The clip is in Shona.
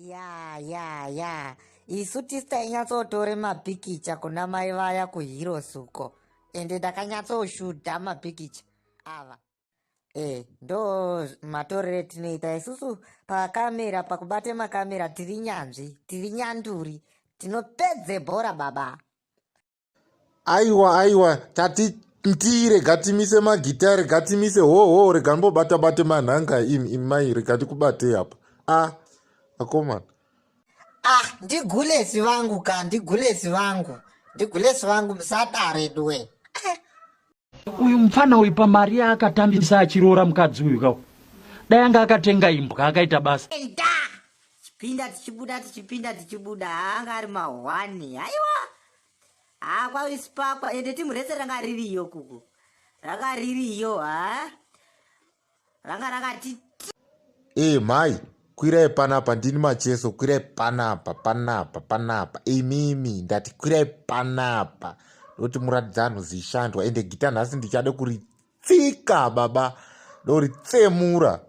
Ya ya ya isu tisu tainyatsotore mapikicha kuna mai vaya kuheroes uko ende ndakanyatsoshuda mapikicha ava e ndo matorere tinoita isusu pakamera pakubate makamera tiri nyanzvi tiri nyanduri tinopedze bhora baba. Aiwa aiwa tati ntii rega timise magita rega timise hoho rega ndimbobata bate manhanga imi imi mai rega tikubatei apa a ah, akomana. Ah ndigulesi vangu ka ndigulesi vangu ndigulesi vangu musadare duwe. Uyu mupfana uyu pamari yaakatambisa achiroora mukadzi uyu kau dai anga akatenga imbwa akaita basa. Enda tichipinda tichibuda tichipinda tichibuda anga ari mahwani haiwa haa kwaisipakwa ende timu rese ranga ririyo kuku ranga ririyo ha ranga rakati ee mhai kwirai panapa ndini macheso kwirai panapa panapa panapa imimi ndati kwirai panapa ndoti muratidza anhu zishandwa ende gita nhasi ndichade kuritsika baba ndoritsemura.